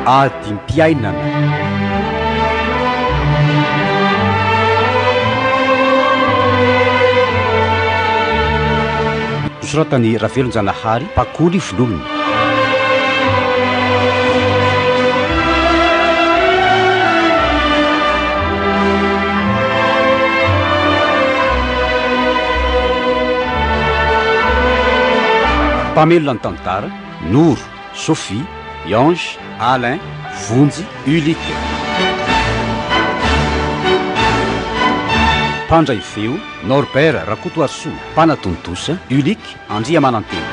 Adim-piainana. Nosoratan'i Ravelonjanahary Mpakoly Vololona. Mpamelona ny tantara, Noro, Sophie, Ange, Alain, Vonjy, Ulick. Mpandray feo, Norbert Rakotoarisoa, Mpanatontosa, Ulick Andriamanantena.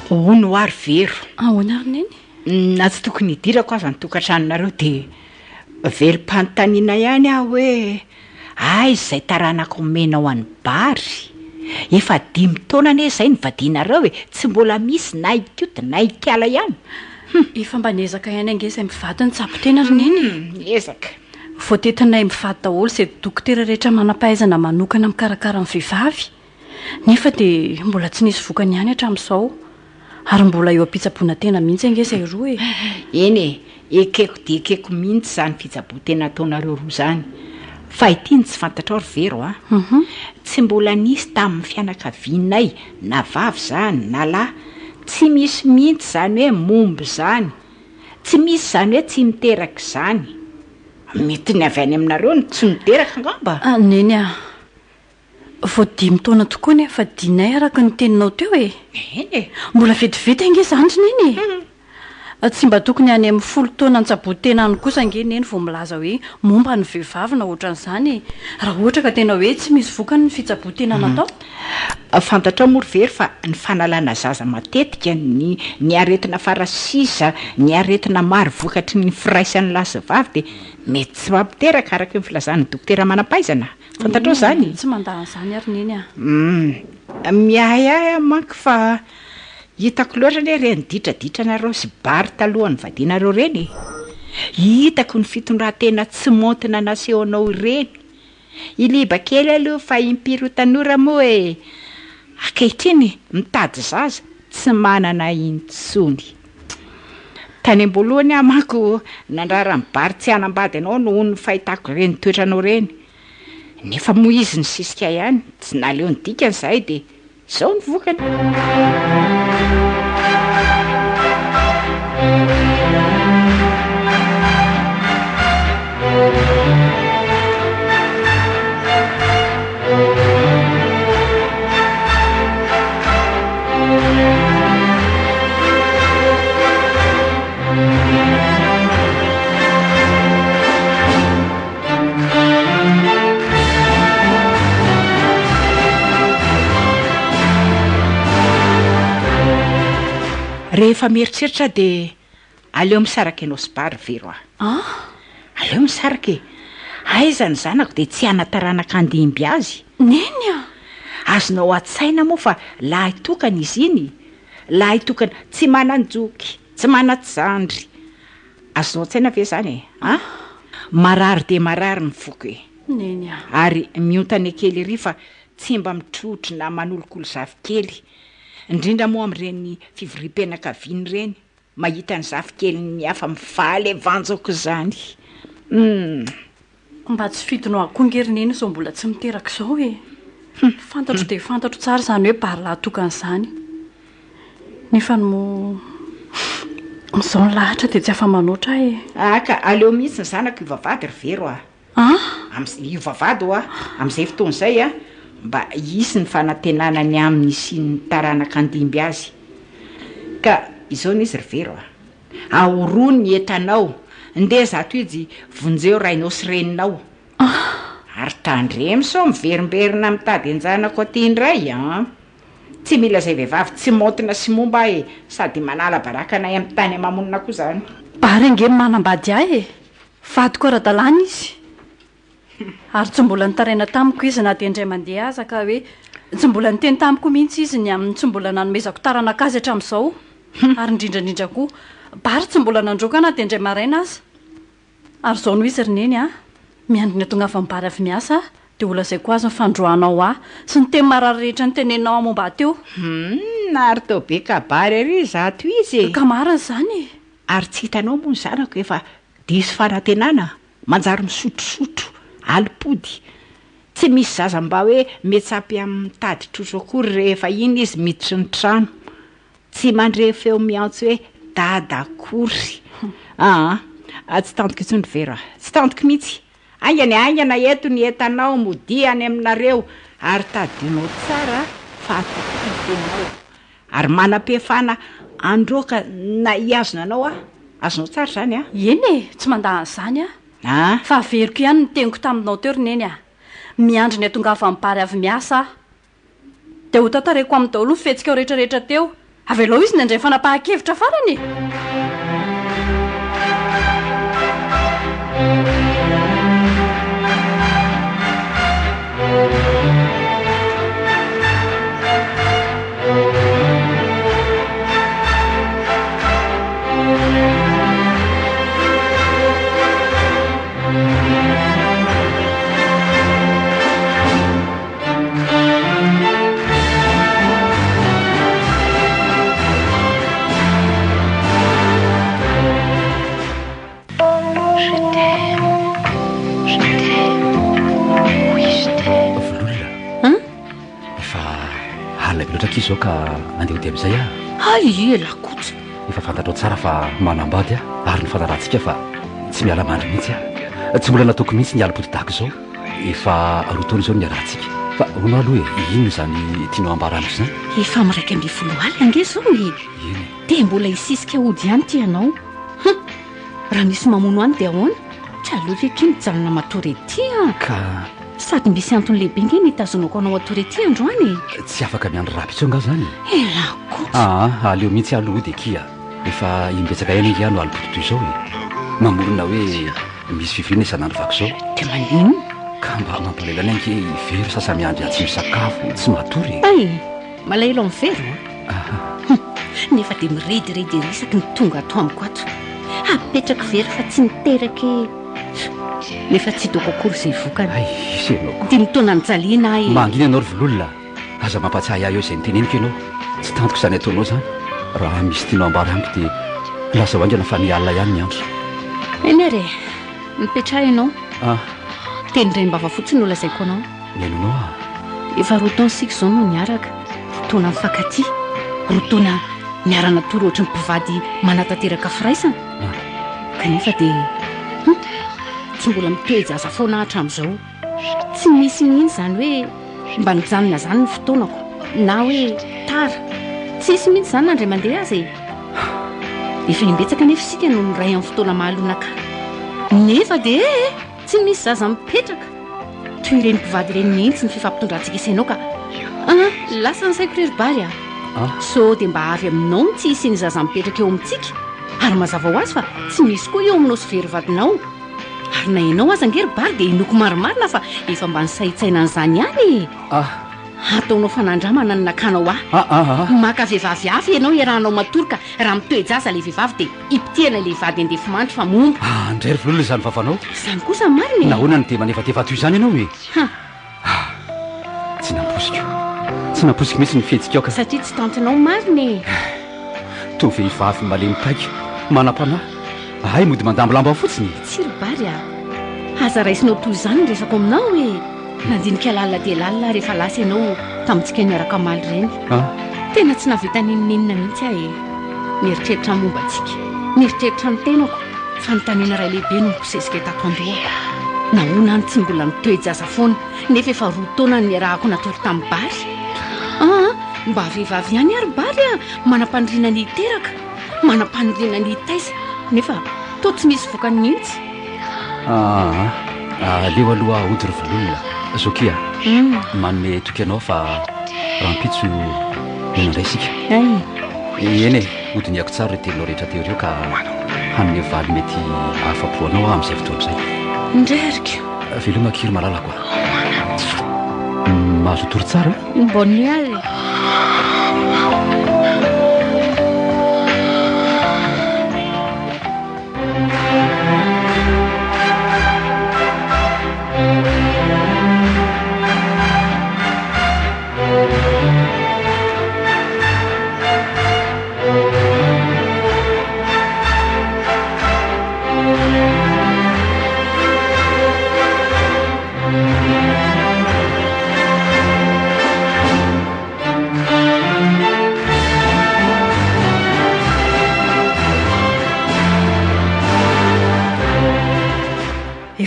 Hono hoa ry Vero. Ahoana ry Neny? Na tsy tokony hidirako aza ny tokantranonareo dia velom-panontaniana ihany aho hoe aiza izay taranaka omenao an'i Bary? Efa dimy taona anie izay nivadianareo e, tsy mbola misy na i Koto na i Kala ihany. Hum. Efa mba niezaka ihany ange izay mivady nitsabo tena ry Neny e. Niezaka. Voatetinay mivady daholo izay dokotera rehetra manam-pahaizana manokana mikarakara ny vehivavy. Nefa dia mbola tsy nisy vokany ihany hatramin'izao. Ary mbola eo am-pitsaboana tena mihitsy ange izay roa e! Eny e, ekeko dia ekeko mihitsy izany fitsaboan-tena ataonareo roa izany. Fa ity no tsy fantatrao ry Vero a! Tsy mbola nisy tamin'ny fianakavianay, na vavy izany na lahy, tsy misy mihitsy izany hoe momba izany. Tsy misy izany hoe tsy miteraka izany. Mety ny avy any aminareo no tsy miteraka angamba? Neny a! Vao dimy taona tokoa nefa dinay araka ny teninao teo e! Eny e! Mbola vetivety ange izany ry Neny e! Tsy mba tokony any amin'ny folo taona nitsaboa-tena any kosa ange Neny vao milaza hoe momba ny vehivavy na ohatran'izany e! Raha ohatra ka tena hoe tsy misy vokany ny fitsaboa-tena natao. Fantatrao moa ry Very fa ny fanalana zaza matetika, ny ny aretina farasisa, ny aretina maro vokatry ny firaisan'ny lahy sy vavy dia mety tsy mampiteraka araka ny filazan'ny dokotera manam-pahaizana. Fantatrao izany? Tsy mandà an'izany ary Neny a! Humm. Miahiahy aho manko fa hitako loatra anie ireny ditraditranareo sy Bary talohan'ny nivadianareo ireny e! Hitako ny fitondran-tena tsy maontina nasehonao ireny. I Liba kely aloha fa impiry ho tanora moa e! Ankehitriny mitady zaza tsy manana intsony. Tany am-boalohany aho manko nandrara an'i Bary tsy hanambady anao noho ny fahitako ireny toetranao ireny. Nefa moa izy nisisika ihany, tsy naleo ny dikany izahay dia izao ny vokany. Rehefa mieritreritra dia aleo misaraka ianao sy Bary Vero a! An? Aleo misaraka e! Aiza ny zanako dia tsy hana-taranaka handimby azy? Neny a! Azonao an-tsaina moa fa lahy tokana izy iny, lahy tokana tsy manan-joky, tsy manan-tsandry. Azonao an-tsaina ve izany e? An? Marary dia marary ny foko e! Neny a! Ary miontana kely ery fa tsy mba mitrotro na manolokolo zafikely, indrindra moa amin'ireny fivoriam-pianakaviana ireny. Mahita ny zafikelin'ny hafa mifaly evanjoko izany. Humm. Mba tsy fidinao akoho nge ry neny izao mbola tsy miteraka izao e! Fantatro dia fantatro tsara izany hoe bary tokana izany. Nefany moa izao ny lahatra dia tsy afa-manoatra aho e! Ah ka aleo mihitsy ny zanako hiova vady ry Vero a! An? Am- hiova vady hoa, amin'izay fotoana izay a, mba hisy ny fanantenana ny amin'ny hisian'ny taranaka handimby azy. Ka izao no izy ry Vero a! Ahorono ny entanao, ndeha zato ijy vonjeo rainao sy reninao. Ary tandremo sao miverimberina mitady an-janako aty indray an! Tsy mila izay vehivavy tsy maontina sy momba aho e! Sady manala baraka anay amin'ny tany ama-monina koa izany. Bary ange manambady ahy e! Vadiko ara-dalàna izy. Ary tsy mbola nitaraina tamiko izy na dia indray mandeha aza ka hoe tsy mbola niteny tamiko mihitsy izy ny amin'ny tsy mbola nanomezako taranaka azy hatramin'izao. Ary indrindra indrindra koa, Bary tsy mbola nandroaka na dia indray maraina aza. Ary izao no izy ry Neny a! Miandry ny hatongavan'i Bary avy miasa aho. Dia holazaiko azy ny fandroahanao ahy sy ny teny marary rehetra niteneninao ahy momba ahy teo. Humm, ary toa be kabary ery izato izy e! Ka marina izany e! Ary tsy hitanao moa ny zanako efa diso fanantenana, manjary misotrosotro, alim-pody. Tsy misy zaza mba hoe metsapy amin'ny mitady trotro akory rehefa iny izy miditry ny trano. Tsy mandre feo miantso hoe dada akory. Aa, tsy tantiko intsony ry Vero a! Tsy tantiko mihitsy! Haingana e, haingana eto ny entanao, modia any aminareo ary tadidinao tsara fa atokiako ny teninao ary manam-pahefana handroaka na hihazona anao aho. Azonao tsara izany an? Eny e, tsy mandà an'izany aho. An? Fa averiko ihany ny teniko taminao teo ry Neny a! Miandry ny hatongavan'i Bary avy miasa aho. Dia ho tantaraiko aminy daholo ny fihetsikao rehetra rehetra teo. Avelao izy ny handray fanapahan-kevitra farany e! Vololona. Hein? Efa alina be loatra akia izao ka andeha hody amin'izay aho. Hay elah koto. Efa fantatrao tsara fa manambady aho ary nifanarahantsika fa tsy miala mandry mihitsy aho. Tsy mbola nataoko mihitsy ny alim-pody tahaka izao. Efa roa taona izao no niarahantsika. Fa hono aloha e, inona izany tianao hambara amiko izany? Efa amin'ny 11 alina ange izao e! Eny e. Dia mbola hisisika hody ihany ity ianao. Hum! Raha misy mamono any dia ahoana? Tsy aleo ve akia mijanona matory ety an! Ka. Sady misy antony lehibe ange ny hitazonako anao hatory ety androany e! Tsy afaka miandry rahampitso angaha izany e? Elah koto! Aa, aleo mihitsy aloha hody akia. Efa imbetsaka ihany ange aho no alim-poto toy izao e! Mamorona hoe. Misy fivoriana isan'andro vaky izao. Dia maninona? Ka mba mampalahelo anay ange i Vero sasa miandry ahy tsy misakafo, tsy matory e. Hay! Malahelo amin'i Vero an? Hum! Nefa dia mirediredy ery isaky ny tonga ato amiko ato. Apetrak'i Vero fa tsy niteraka e! Nefa tsy hitako akory izay vokany. Hay! Iza ianao ko? Dimy taona nijaliana aho e! Mangina ianao ry Vololona a! Aza mampatsiahy ahy eo izay noteneniko ianao. Tsy tantiko izany ataonao izany. Raha misy tianao ambara amiko dia lazao haingana fa mihalina ihany ny andro. Eny ary e! Mipetraha ianao. Ah. Teny indraim-bava fotsiny no lazaiko anao. Mihaino anao aho. Efa roa taona isika izao no niaraka. Roa taona nifankatia. Roa taona niara-natory ohatry ny mpivady manatanteraka firaisana. Ah. Kanefa dia hum, tsy mbola mitoe-jaza foana aho hatramin'izao. Tsy misy mihitsy izany hoe mba nijanona izany ny fotoanako na hoe tara. Tsisy mihitsy izany na indray mandeha aza e. Efa imbetsaka anefa isika no niray amin'ny fotoana mahalonaka ahy. Nefa dia ee, tsy misy zaza mipetraka. Toy ireny mpivady ireny mihitsy ny fifampitondrantsika sy ianao ka. Ah, lasa ny saiko re ry Bary a. Sao dia mba avy aminao ny tsy hisian'ny zaza mipetraka eo amintsika? Ary mazava ho azy fa tsy misy koa eo aminao sy Vero vadinao. Ary na ianao aza ange ry Bary dia inoako marimarina fa efa mba nisaintsaina an'izany ihany e! Ah! Ataonao fanandramana ny nakanao ahy. Ah ah ah! Maka vehivavy hafa ianao iarahanao matory ka raha mitoe-jaza ilay vehivavy dia ipotehana ilay vady andefimandry fa momba. Ah! Ndray ry Vololona izany vavanao. Izany kosa marina e! Nahoana no dia manevateva toy izany ianao e? Ha! Ah! Tsy nampoiziko. Tsy nampoiziko mihitsy ny fihetsikao ka. Satria tsy tantinao marina e! Toa vehivavy malemy paika, manam-panahy. Hay mody mandambolamba fotsiny e! Tsia ry Bary a! Aza raisinao toy izany ny resako aminao e! Nandinika lalina dia lalina aho rehefa lasa ianao tamintsika niaraka omaly ireny. Ah! Tena tsy nahavita n'inon'inona mihitsy aho e! Nieritreritra ny momba antsika, nieritreritra ny tenako. Fanontaniana iray lehibe no nibosesika tato an-dohako. Nahoana aho no tsy mbola nitoe-jaza foana nefa efa roa taona no niarahako natory tamin'i Bary? Aa, mba vehivavy ihany ary Bary a! Manam-paniriana ny hiteraka, manam-paniriana ny hitaiza, nefa toa tsy misy vokany mihitsy. Aa, aleo aloha hody ry Vololona. Zoky a! Manome toky anao fa rahampitso mihaona indray isika. Hay. Eny e, hodinihako tsara ireo teninao rehetra teo ireo ka hanome valy mety hahafa-po anao aho amin'izay fotoana izay. Indray ary ko. Veloma akia ry malalako a. Mahazo tory tsara a. Bonne nuit ary e.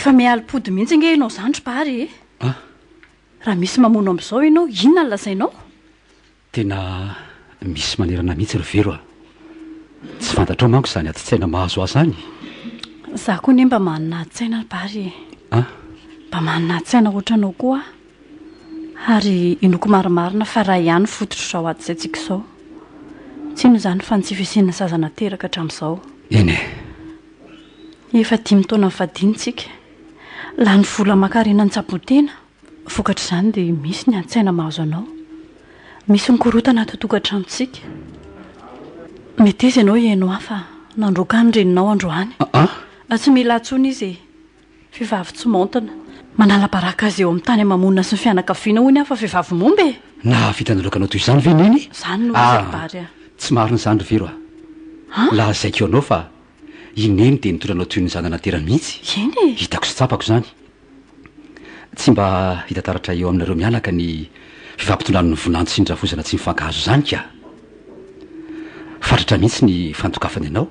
Efa miha-alim-pody mihitsy ange ianao izany ry Bary e! An? Raha misy mamono amin'izao ianao, inona no lazainao? Tena misy manerana mihitsy ry Vero a! Tsy fantatrao manko izany adin-tsaina mahazo ahy izany. Izaho koa anie mba manana adin-tsaina ry Bary e! An? Mba manana adin-tsaina ohatranao koa aho. Ary inoako marimarina fa ray ihany fototr'izao adin-tsaintsika izao. Tsy inona izany fa ny tsy fisian'ny zaza nateraka hatramin'izao. Eny e! Efa dimy taona nivadiana isika. Lany vola aman-karena nitsaboa-tena. Vokatr'izany dia misy ny an-tsaina mahazo anao. Misy ny korontana ato an-tokantranontsika. Meteza ianao hihaino ahy fa nandroaka ahy ny reninao androany. An? Tsy mila ahy intsony izy e. Vehivavy tsy maontina. Manala baraka azy eo amin'ny tany ama-monina sy ny fianakaviana hono aho fa vehivavy momba e! Nahavita nandroaka anao toy izany ve Neny? Izany no izy ry Bary a! Tsy marina izany ry Vero a! Lazaiko anao fa i Neny dia nitondra anao toy ny zanany naterany mihitsy. Eny e! Hitako sy tsapako izany. Tsy mba hita taratra eo aminareo mianaka ny fifampitondran'ny vinanto sy ny rafozana tsy mifankahazo izany ka! Fatratra mihitsy ny fandokafany anao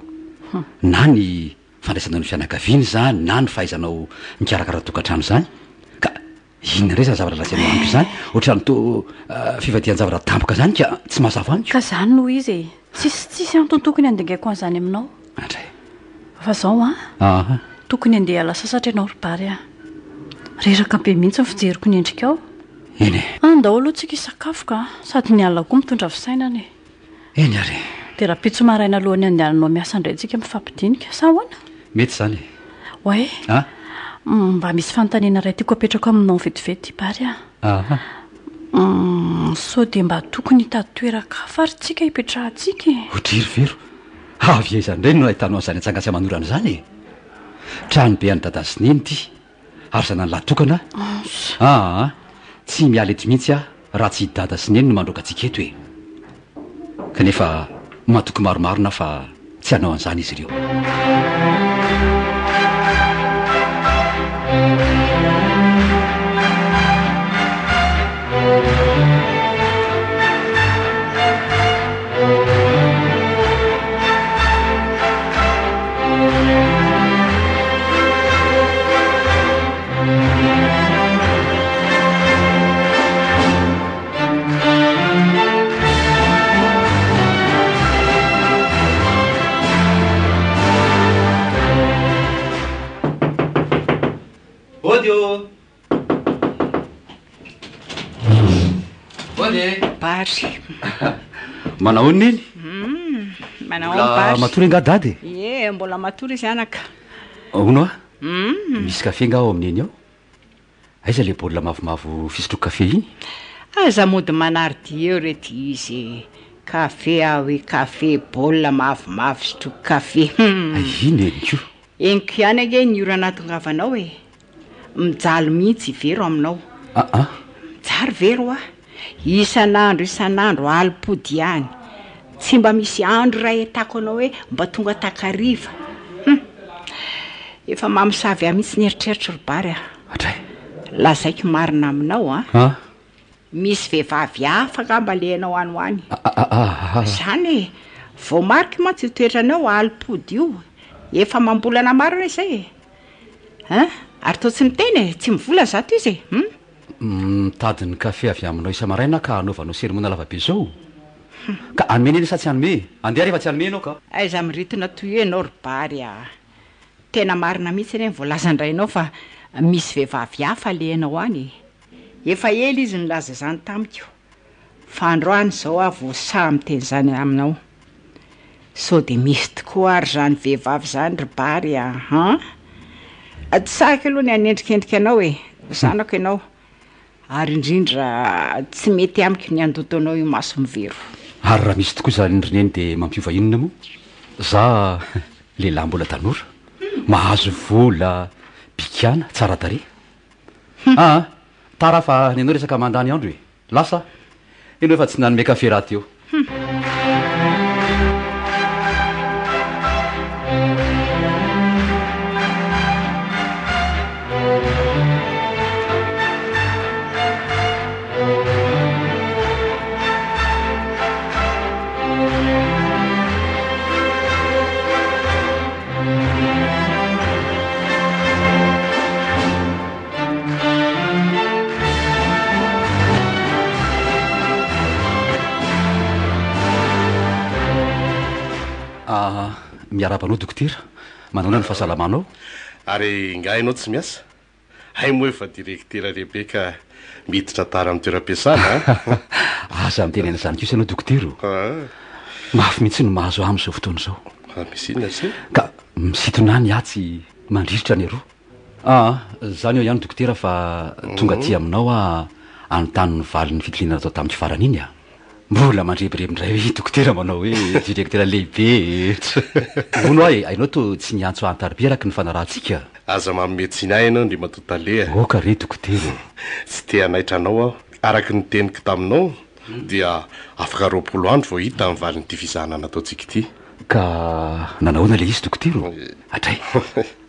na ny fandraisanao ny fianakaviana izany na ny fahaizanao mikarakara tokantrano izany ka inona indray izany zavatra lazainao amiko izany? Ohatran'ny toa fivadihan-javatra tampoka izany ka tsy mazava amiko. Ka izany no izy e! Tsisy tsisy antony tokony handingako an'izany aminao. Andray. Fa zao an. Aha. Tokony handeha hiala sasatra ianao ry Bary a. Reraka be mihitsy ny fijeriko ny endrikao. Eny e. Andao aloha tsika hisakafo ka. Sady ny alina koa mitondra fisainana e. Eny ary e. Dia rahampitso maraina alohan'ny handehananao miasa indray tsika mifampidinika. Sa ahoana? Mety izany e. Oay. A? Mba misy fanontaniana iray tiako apetrako aminao vetivety Bary a. Aha. Sao dia mba tokony hitady toeran-kafa ary tsika hipetrahantsika e? Ohatry ry Vero, avy aiza indray no nahitanao an'izany antsanga sy aman'orana izany e? Trano be an'i Dada sy Neny ity, ary zanany lahy tokana aho. Aa, tsy miala eto mihitsy aho raha tsy i Dada sy Neny no mandroaka antsika eto e! Kanefa matoky maromarona aho fa tsy hanao an'izany izy ireo. Ody ô! Ody e! Bary. Manao ahoana Neny? Manao ahoana Bary? Mbola matory angaha Dada e? Ie, mbola matory izy anaka. Hono hoa, misy kafe angaha ao amin'i Neny ao? Aiza le baolina mavomavo fisotroako kafe iny? Aza mody manary dia eo re ty izy e! Kafe aho e kafe, baolina mavomavo fisotroako kafe hum! Ay neny ko! Henoko ihany ange ny ora nahatongavanao e! Mijaly mihitsy i Vero aminao. Aa! Mijaly Vero a! Isan'andro isan'andro alim-pody ihany. Tsy mba misy andro iray ahitako anao hoe mba tonga takariva. Hum! Efa mamosavy ahy mihitsy ny eritreritro ry Bary a! Hatray. Lazaiko marina aminao an! An! Misy vehivavy hafa angamba alehanao any ho any. Aa! Izany e! Voamariko mantsy io toetranao alim-pody io. Efa amam-bolana maro anie izay e! An! Ary toa tsy miteny e! Tsy mivola zato izy e! Hum! Mitady ny kafe avy aminao isa-maraina aho ka hanaovanao sermona lava be zao? Ka hanome neny sa tsy hanome? Andeha rehefa tsy hanome ianao ka! Aiza miritona toy io ianao ry Bary a! Tena marina mihitsy anie ny voalazan-drainao fa misy vehivavy hafa alehanao any e! Efa ela izy nilaza izany tamiko fa androany izao aho vao sahy miteny izany aminao. Sao dia misy tokoa ary izany vehivavy izany ry Bary a! Han? Tsy sahiko aloha ny hanendrikendrika anao e! Zanako ianao, ary indrindra tsy mety amiko ny handoto anao imason'i Vero. Ary raha misy tokoa izany ry Neny dia mampiova inona moa? Za lehilahy mbola tanora, mahazo vola, bikàna, tsara tarehy. Aa! Tara fa nenao resaka mandany andro e! Lasa aho. Ianao efa tsy nanome kafe rahateo. Hum. Miarahaba anao dokotera. Manaona ny fahasalamanao? Ary nga ianao tsy miasa? Hay moa efa direktera lehibe ka miditra tara amin'ny toeram-piasana a! Aza miteny an'izany kosa ianao dokotera o! Mafy mihitsy ny mahazo ahy amin'izao fotoana izao. Misy inona se? Ka misintona ahy ny atsy, mandrirotra ny aroa. Aa, zany eo ihany dokotera fa tonga aty aminao aho hanontany ny valin'ny fitiliana natao tamiko farany iny a! Mbola mandrebireby indray hoe dokotera manao hoe directeur lehibe e! Hono aho e, hainao toa tsy niantso ahy an-tariby araka ny fanarahantsika? Aza manome tsiny ahy ianao Andriamatoa Tale a! Aoka re dokotera e! Tsy te hanaitra anao aho. Araka ny teniko taminao dia afaka 20 andro vao hita ny valin'ity fizahana nataontsika ity. Ka nanahoana ilay izy dokotera o? Hatray!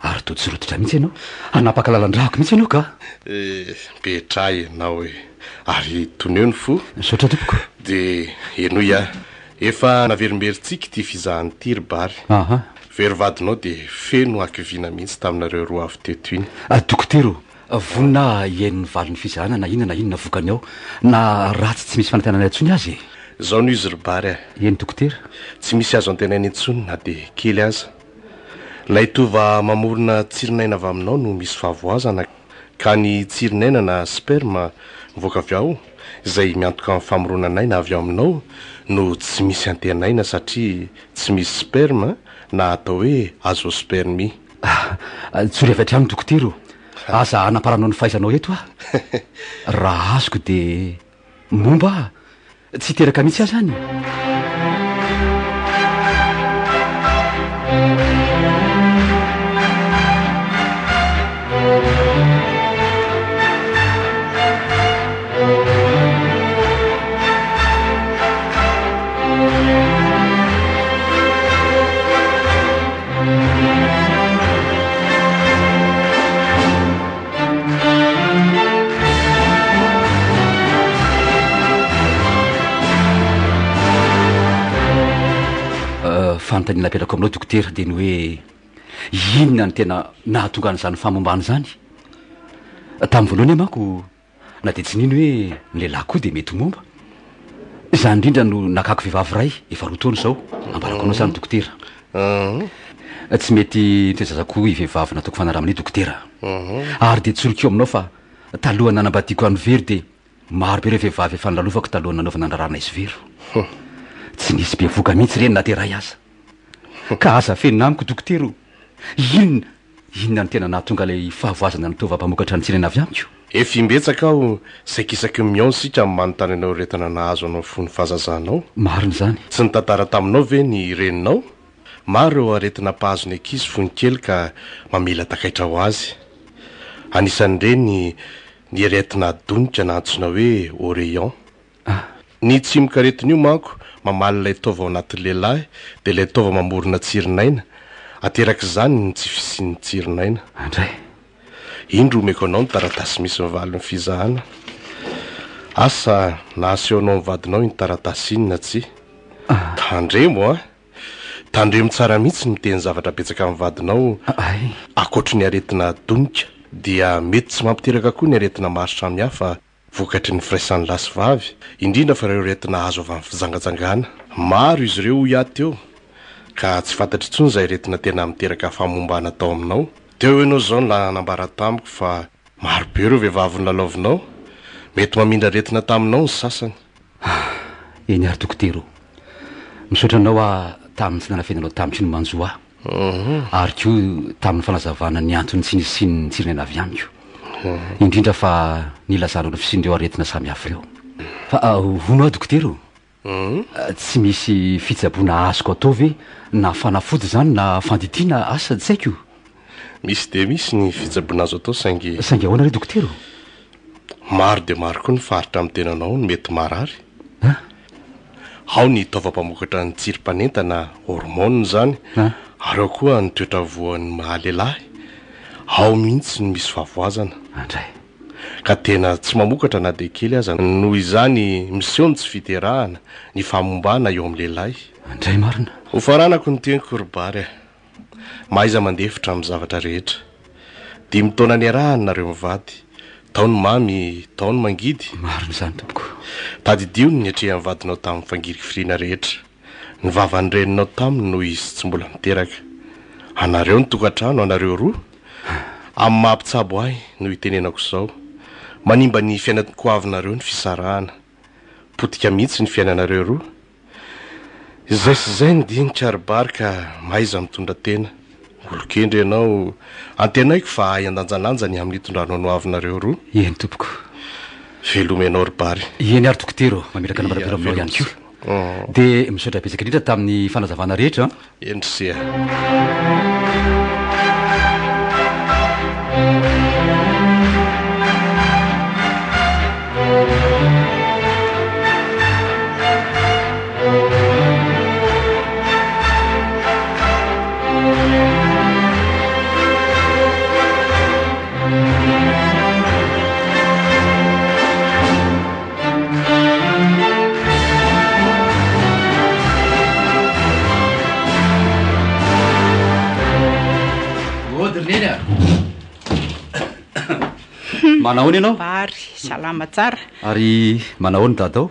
Ary toa tsy rototra mihitsy ianao. Hanapaka lalan-drako mihitsy ianao ka! Eh, Petra ianao e! Ary toneo ny fo. Misaotra tompoko. Dia henoy ahy. Efa naverimberintsika ity fizahana ity ry Bary. Aha. Very vadinao dia feno hakiviana mihitsy taminareo roa avy teto iny. Dokotera o! Vonona aho hihaino ny valin'ny fizahana na inona na inona vokany ao, na ratsy tsy misy fanantenana intsony aza e! Izao no izy ry Bary a! Eny dokotera. Tsy misy azo antenaina intsony na dia kely aza. Ilay tova mamorona tsirin'aina avy aminao no misy fahavoazana ka ny tsirin'aina na sperme mivoaka avy ao izay miantoka ny famoronan'aina avy ao aminao no tsy misy antenaina satria tsy misy sperme na atao hoe azoospermie. Ah, tsory avy hatrany dokotera o! Aza anaparanao ny fahaizanao eto aho. Raha azoko dia momba aho. Tsy hiteraka mihitsy aho izany. Fanontaniana apetrako aminao dokotera dia ny hoe inona no tena nahatonga an'izany famombana izany? Tamin'ny voalohany aho manko Na dia tsy nino hoe ny lehilahy koa dia mety ho momba. Izany indrindra no nakako vehivavy iray efa roa taona izao, ambarako anao izany dokotera. Tsy mety nitoe-jaza koa io vehivavy nataoko fanandramana io dokotera. Ary dia tsoriko eo aminao fa talohan'ny nanambadiako an'i Vero dia maro be ireo vehivavy efa nolalovako talohan'ny nanaovana ny raharahanay sy Vero. Tsy nisy bevohoka mihitsy ireny na dia iray aza. Ka aza afenina amiko dokotera o! Inona Inona no tena nahatonga ilay fahavoazana ny taova mpamokatra ny tsirena avy amiko? Efa imbetsaka aho saika isaky ny mihaona isika no manontany anao aretina nahazo anao fony fahazazanao. Marina izany. Tsy nitantara taminao ve ny reninao? Maro ireo aretina mpahazo ny ankizy fony kely ka mamela takaitra ho azy. Anisan'ireny ny aretina donika na antsoina hoe oreillon. Ah. Ny tsimokaretina io manko mamaly ilay taova ao anatin'ny lehilahy dia ilay taova mamorona tsirin'aina, aterak'izany ny tsy fisian'ny tsirin'aina. Andray. Indro omeko anao ny taratasy misy ny valin'ny fizahana. Asa na asehonao ny vadinao iny taratasy iny na tsia. Ah. Tandremo an! Tandremo tsara mihitsy ny miteny zavatra betsaka amin'ny vadinao Ay. ankoatry ny aretina donika dia mety tsy mampiteraka koa ny aretina maro samihafa Vokatry ny firaisan'ny lahy sy vavy, indrindra fa ireo aretina azo avy amin'ny fijangajangana. Maro izy ireo hoy aho teo, ka tsy fantatro intsony izay aretina tena miteraka fahamombana tao aminao. Teo ianao izao no nanambara tamiko fa maro be ireo vehivavy nolalaovinao. Mety mamindra aretina taminao ny sasany. Ah, eny ary dokotera o. Misaotra anao aho tamin'ny tsy nanafenanao tamiko ny manjo ahy. Ary koa tamin'ny fanazavana ny antony tsy nisian'ny tsirinaina avy amiko. Indrindra fa nilazanao ny fisian'ireo aretina samihafa ireo. Fa hono aho dokotera o! Tsy misy fitsaboana azoko atao ve na fanafody izany na fandidiana asa tsy haiko? Misy dia misy ny fitsaboana azo atao saingy. Saingy ahoana re dokotera o? Maro dia maro koa ny faritra amin'ny tenanao no mety marary. An? Ao ny taova mpamokatra ny tsirim-panentana, hormones, izany, An? ary ao koa ny toetra voan'ny maha lehilahy. Ao mihitsy no misy fahavoazana. Andray. Ka tena tsy mamokatra na dia kely aza. Noho izany miseho ny tsy fiterahana, ny fahamombana eo amin'ny lehilahy. Andray marina. Hofaranako ny teniko ry Bary a. Mahaiza mandefitra amin'ny zavatra rehetra. Dimy taona niarahana nareo mivady. Tao ny mamy, tao ny mangidy. Marina izany tompoko. Tadidio ny niatrehan'ny vadinao tamin'ny fangirifiriana rehetra. Ny vavan'ny reninao taminy noho izy tsy mbola niteraka. Anareo ny tokantrano, anareo roa. Amin'ny maha mpitsabo ahy no itenenako izao. Manimba ny fiainan-koavinareo ny fisarahana. Potika mihitsy ny fiainanareo roa. Izay sy izay ny dinika ry Bary ka mahaiza mitondra tena. Olon-kendry ianao, antenaiko fa hahay handanjalanja ny amin'ny hitondranao ny hoavinareo roa. Eny tompoko. Veloma ianao ry Bary. Eny ary dokotera ô, mametraka ny ambara-peo aminao ihany koa. Dia misaotra betsaka indrindra tamin'ny fanazavana rehetra an. Eny ry se a. Mody ry Neny a! Manahoana ianao? Bary, salama tsara. Ary manahoana i Dada ao?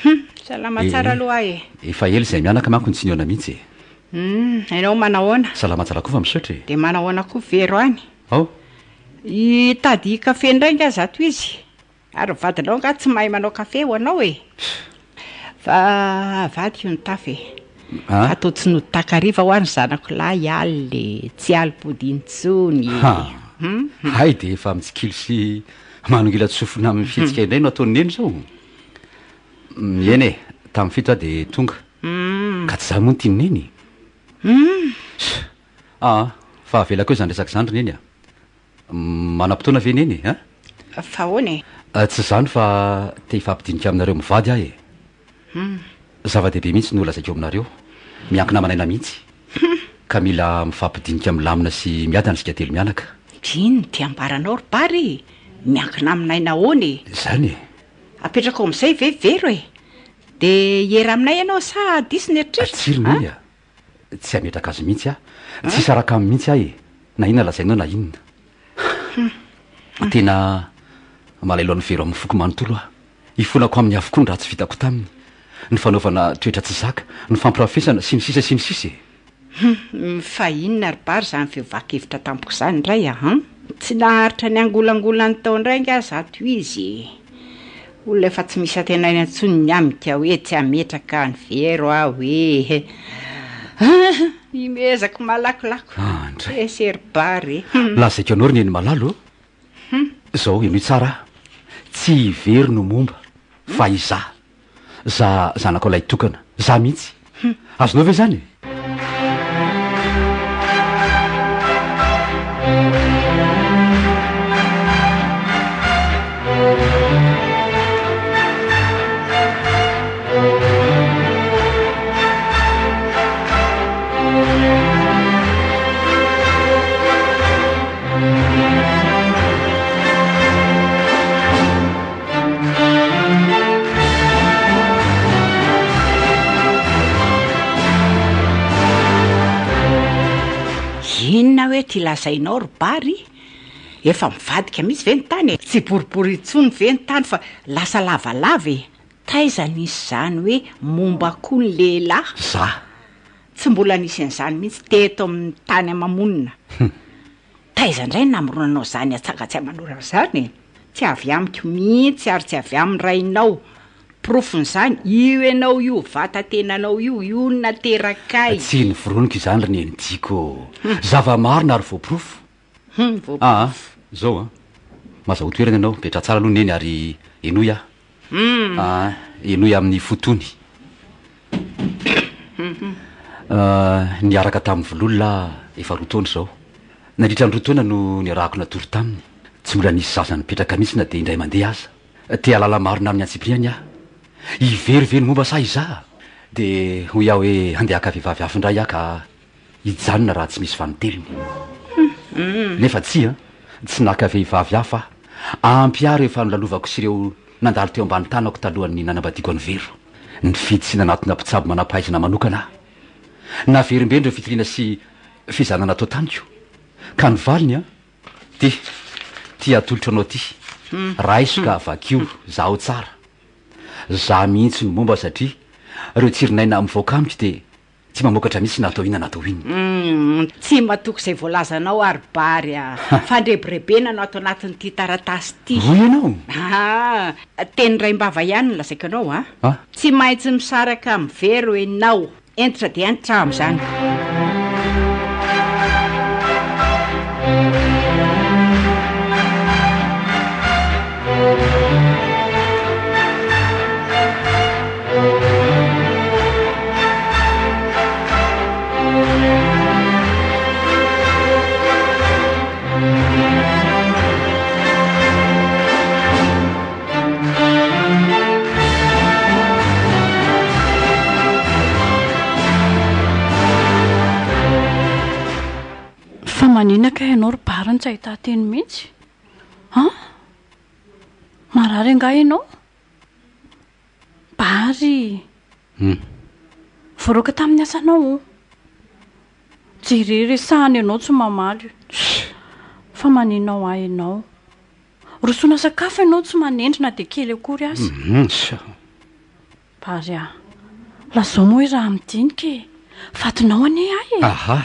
Hum, salama tsara aloha aho e. Efa ela izay mianaka manko no tsy nihaona mihitsy e. Hum, ianao manahoana? Salama tsara koa fa misaotra e. Dia manahoana koa Vero any? Ao. Hitady kafe indray angaha zato izy? Ary ny vadinao angaha tsy mahay manao kafe ho anao e? Fa avadiko ny tafo e. Atao tsy nody takariva hoa ny zanako lahy alina e, tsy alim-pody intsony e. Ha! Hay dia efa mitsikilo sy manongilan-tsofina amin'ny fihetsika indray no ataon'i Neny izao? Eny e, tamin'ny fito aho dia tonga. Ka tsy izany moa no tian'i Neny? Aa, fa avelako eo izany resaka izany ry Neny a! Manam-potoana ve Neny e? Fa ahoana e? Tsy izany fa te hifampidinika aminareo mivady aho e! Zava-dehibe mihitsy no lazaiko aminareo, miankina aman'aina mihitsy, ka mila mifampidinika milamina sy miadana isika telo mianaka. Inona ity ambaranao ry Bary e? Miankina amin'aina ahoana e? Izany e! Apetrako amin'izay ve Vero e? Dia hiera aminay ianao sa diso ny eritreritra? Tsia ry Neny a! Tsy hametraka azy mihitsy aho. Tsy hisaraka aminy mihitsy aho e! Na inona lazainao na inona. Tena malahelo an'i Vero amin'ny foko manontolo aho. Ifonako aminy avokoa ny ratsy vitako taminy. Ny fanaovana toetra tsy zaka, ny fampirafesana, sy ny sisa sy ny sisa e! Hum, fa inona ry Bary izany fiovan-kevitra tampoka izany indray a? Hum? Tsy naharitra niangolangola ny tao indray angaha izato izy e? Olona efa tsy misy antenaina intsony ny amiko hoe tsy hametraka an'i Vero aho e! Imehezako malakolako. Andray. Esy ry Bary e! Lazaiko anao ry Neny malala ô! Zao, henoy tsara aho. Tsy i Vero no momba, fa izaho. Za zanakao lahitokana. Za mihitsy. Azonao ve izany e? Inona hoe ty lazainao ry Bary? Efa mivadika mihitsy ve ny tany e? Tsy boribory intsony ve ny tany fa lasa lavalava e? Taiza nisy izany hoe momba koa ny lehilahy? Za. Tsy mbola nisy an'izany mihitsy teto amin'ny tany ama-monina. Taiza indray no namoronanao izany atsanga tsy aman'orana izany e? Tsy avy amiko mihitsy ary tsy avy amin'ny rainao. Porofon'izany, io ianao io, vata-tenanao io, io no naterakay. Tsy noforoniko izany ry neny tiako ô! Zava-marina ary voaporofo. Hum, voaporofo. Aa, izao an! Mazahoa toerana ianao, mipetraha tsara aloha neny ary henoy aho. Aa, henoy amin'ny fo tony. Niaraka tamin'i Vololona aho efa roa taona izao. Nandritra ny roa taona no niarahako natory taminy. Tsy mbola nisy zaza nipetraka mihitsy na dia indray mandeha aza. Te hahalala marina amin'ny antsipiriany aho. I Very ve no momba sa izaho? Dia hoy aho hoe handeha haka vehivavy hafa indray aho ka hijanona raha tsy misy vanintelony. Nefa tsia, tsy naka vehivavy hafa aho. Ampy ahy ireo efa nolalovako sy ireo nandalo teo ambany tanako talohan'ny nanambadiako an'i Vero. Nifidy sy nanatona mpitsabo manam-pahaizana manokana aho. Naverimberina ireo fitiliana sy fizahana natao tamiko. Ka ny valiny an! Ty, ty atolotro anao ty. Raiso ka vakio, zaho tsara. Za mihitsy no momba satria. Ireo tsirin'aina mivoaka amiko dia tsy mamokatra mihitsy na atao inona na atao inona. Humm, tsy matoky izay voalazanao aho ry Bary a! Fandrebirebena no ato anatin'ity taratasy ity. Hoy ianao? Aa, teny raim-bava ihany no lazaiko anao a! Tsy maintsy misaraka amin'i Vero ianao. Hentitra dia hentitra aho amin'izany. Fa maninona kay ianao ry Bary no tsy ahitan-teny mihitsy? An? Marary angaha ianao? Bary! Hum. Voaroaka tamin'ny asanao oh. Jereo resahana ianao tsy mamaly. Fa maninona ho ahy ianao? Rosoana sakafo ianao tsy manendry na dia kely akory aza. Hum. Bary a! Lazao moa hoe raha midinika e! Vadinao anie ahy e! Aha!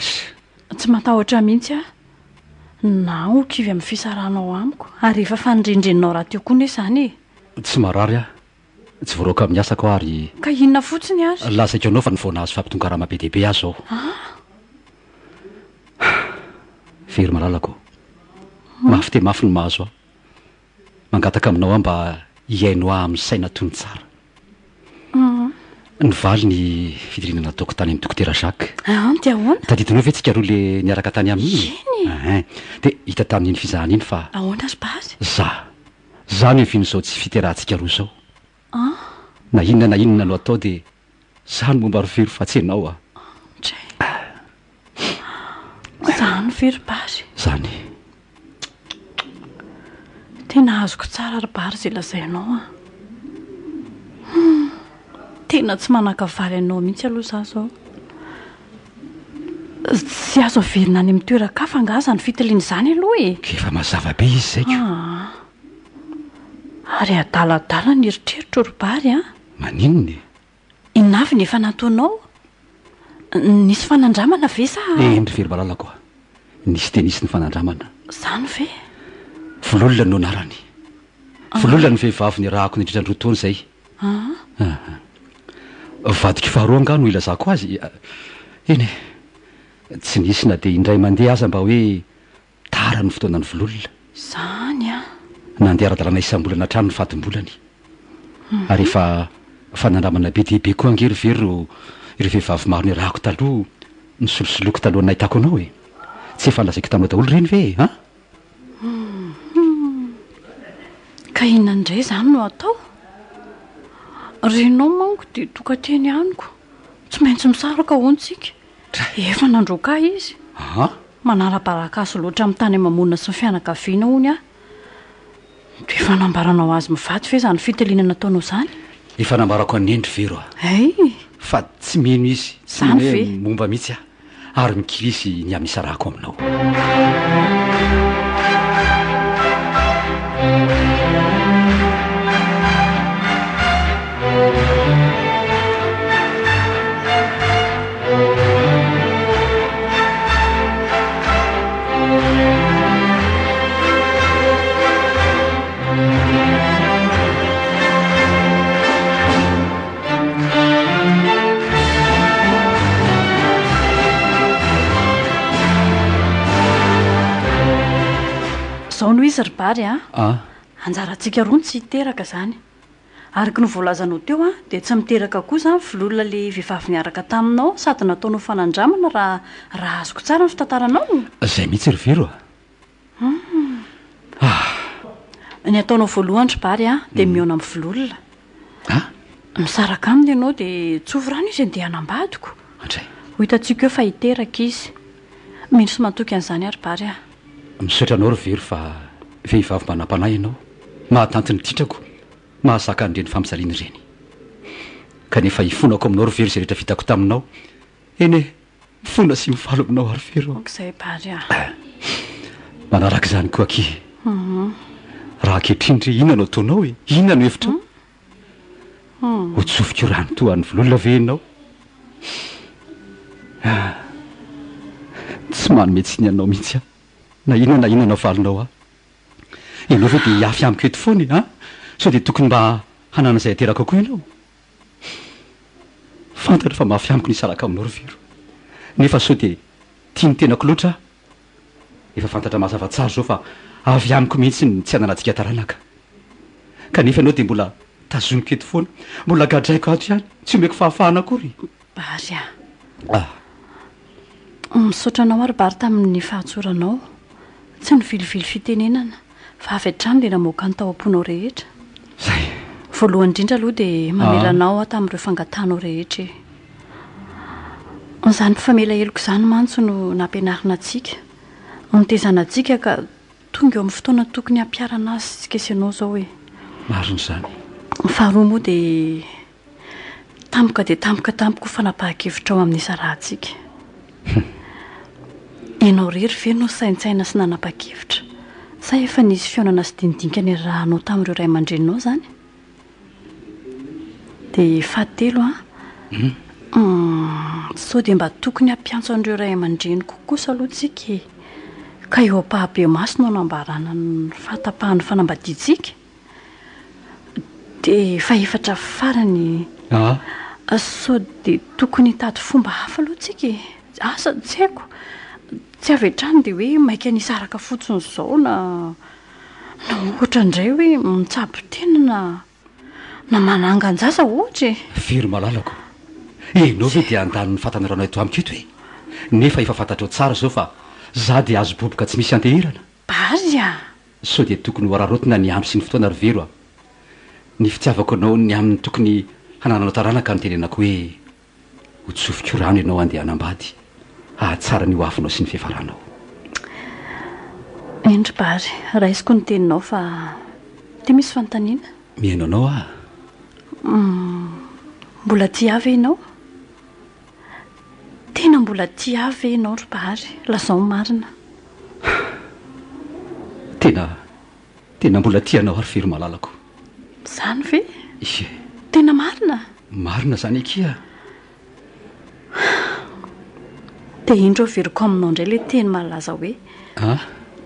Tsy matahotra mihitsy aho na ho kivy amin'ny fisarahanao amiko ary efa fanindrindrininao rahateo koa nefa izany e! Tsy marary aho, tsy voaroaka amin'ny asako aho ary. Ka inona fotsiny ary? Lazaiko anao fa vao nahazo fampitongàrama be dia be aho izao. Ah! Very malalako ô! Mafy dia mafy ny mahazo ahy. Mangataka aminao aho mba hihaino ahy amin'ny saina tony tsara. Nivaly ny fidiriana nataoko tany amin'i Dokotera Jacques. An, dia ahoana? Tadidinao ve tsika roa le niaraka tany aminy iny? Eny e! Ein. Dia hita tamin'iny fizahana iny fa. Ahoana ry Bary? Za. Za no hiavian'izao tsy fiterahantsika roa izao. An. Na inona na inona no atao dia za no momba ry Vero fa tsy ianao a. Ndray. Zany ve ry Bary? Zany. Tena azoko tsara ry Bary izay lazainao an. Hum. Tena tsy manan-kavaly anao mihitsy aloha za zao. Tsy azo averina any amin'ny toeran-kafa angaha izany fitiliana izany aloha e? Ka efa mazava be izy izay ko. Aa. Ary adaladala ny eritreritro ry Bary an. Maninona e? Inona avy ny efa nataonao? Nisy fanandramana ve sa? Eny ry Veromalalako a! Nisy dia nisy ny fanandramana. Izany ve? Vololona no anarany. Vololona ny vehivavy niarahako nandritra ny roa taona izay. Aha. Vadiko faharoa angaha no ilazako azy? Eny e! Tsy nisy na dia indray mandeha aza mba hoe Tara ny fotoanan'ny vololona. Izany an! Nandeha ara-dalàna isam-bolana hatrany ny fadim-bolany. Ary efa fanandramana be dia be koa ange ry Vero ireo vehivavy maro niarahako taloha nisolosoloiko talohan'ny nahitako anao e! Tsy efa nolazaiko taminao daholo ireny ve e? An? Hum. Ka inona indray izany no atao? Renao manko dia tokan-teny amiko. Tsy maintsy misaraka hono tsika. Efa nandroaka ahy izy. An? Manala-baraka azy loatra amin'ny tany ama-monina sy ny fianakaviana hono aho. Dia efa nambaranao azy mivady ve izany fitiliana nataonao izany? Efa nambarako an'i Neny ry Vero a! Hay! Fa tsy mino izy, tsy Izany mino hoe ve? momba mihitsy aho, ary mikiry izy ny amin'ny hisarahako aminao. Zao no izy ry Bary a! A! Anjarantsika roa ny tsy hiteraka izany. Araka ny voalazanao teo an, dia tsy miteraka koa izany vololona ilay vehivavy niaraka taminao sady nataonao fanandramana raha raha azoko tsara ny fitantaranao? Izay mihitsy ry Vero a! Hum. Ah! Ny ataonao voalohany ry Bary an, dia mihaona amin'ny vololona. Ah! Misaraka aminy ianao dia tsofy rano izy andeha hanambadiko. Andray. Ho hitantsika eo fa hiteraka izy. Mino sy matoky an'izany aho ry Bary a! Misaotra anao ry Vero fa vehivavy manam-panahy ianao, mahatanty ny ditrako, mahazaka an'ireny fampijaliana ireny. Kanefa ifonako aminao ry Vero izay rehetra vitako taminao. Eny e, mifona sy mifaly aminao aho ry Vero a! Aoka izay Bary a! Manaraka izany koa akia. Raha ankehitriny re inona no ataonao e? Inona no hevitrao? Ho tsofiko rano toa an'i Vololona ve ianao? Ah! Tsy manome tsiny anao mihitsy aho, na inona na inona navalinao ahy. Ianao ve dia hihafy amiko eto foana e, an? Sao dia tokony mba hanana izay hateraka koa ianao? Fantatro fa mafy amiko ny hisaraka aminao ry Vero. Nefa sao dia tia ny tenako loatra aho? Efa fantatra mazava tsara izao fa avy amiko mihitsy ny tsy hananantsika taranaka. Kanefa ianao dia mbola tazoniko eto foana, mbola gadraiko ato ihany, tsy omeko fahafahana akory. Bary a! Ah! Misaotra anao ary Bary tamin'ny fahatsoranao. Tsy nivilivily fitenenana fa avy hatrany dia namoaka ny tao am-ponao rehetra. Zay. Voalohany indrindra aloha dia mamela anao aho tamin'ireo fangatahanao rehetra e. Izany mpifamela heloka izany mantsy no nampianarina antsika, nitezana antsika ka tonga eo amin'ny fotoana tokony hampiharana azy isika sy ianao izao e. Marina izany. Faharoa moa dia Tampoka dia tampoka tamiko ny fanapahan-kevitrao amin'ny hisarahantsika. Ianao irery ve no saintsaina sy nanapa-kevitra sa efa nisy fihaonana sy dinidinika niarahanao tamin'ireo ray aman-dreninao izany? Dia fahatelo an, sao dia mba tokony hampiantso an'ireo ray aman-dreniko kosa aloha tsika e! Ka eo am-pahabemaso no hanambarana ny fahatapahan'ny fanambadiantsika? Dia fahefatra farany, sao dia tokony hitady fomba hafa aloha tsika e? Asa, tsy haiko, tsy avy hatrany dia hoe maika ny hisaraka fotsiny izao na na ohatra indray hoe mitsabo tena na na manangan-jaza ohatra e! Very malalako, ianao ve dia handany ny fahatanoranao eto amiko eto e? Nefa efa fantatrao tsara izao fa za dia azo boboka tsy misy anteherana. Bary a! Sao dia tokony ho araraotina ny andro sy ny fotoana ry Vero a! Ny fitiavako anao ny amin'ny tokony hanananao taranaka no tenenako hoe ho tsofiko rano ianao handeha hanambady, hahatsara ny hoavinao sy ny fiafaranao. Eny ry Bary, raisiko ny teninao fa dia misy fanontaniana. Mihaino anao aho. Mbola tia ahy ve ianao? Tena mbola tia ahy ve ianao ry Bary? Lazao ny marina. Tena, tena mbola tia anao aho ry Fery malalako. Izany ve? Ie. Tena marina? Marina izany akia. Dia indro averiko aminao indray ilay teny malaza hoe, Ah?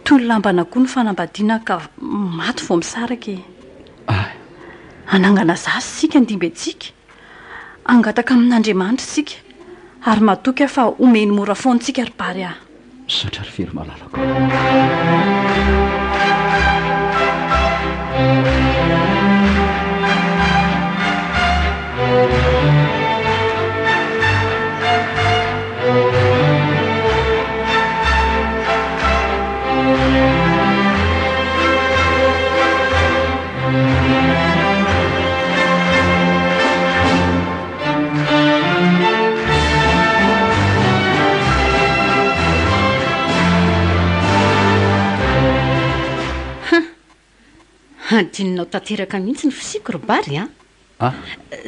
Toy ny lamban'akoho ny fanambadiana ka maty vao misaraka e. Ah. Hanangana zaza isika handimby antsika. Hangataka amin'Andriamanitra isika ary matoky aho fa homeny mora foana antsika ry Bary ah. Misaotra ry Fery malalako. Huh! Hadinonao tanteraka mihitsy ny fisiako ry Bary a! Ah?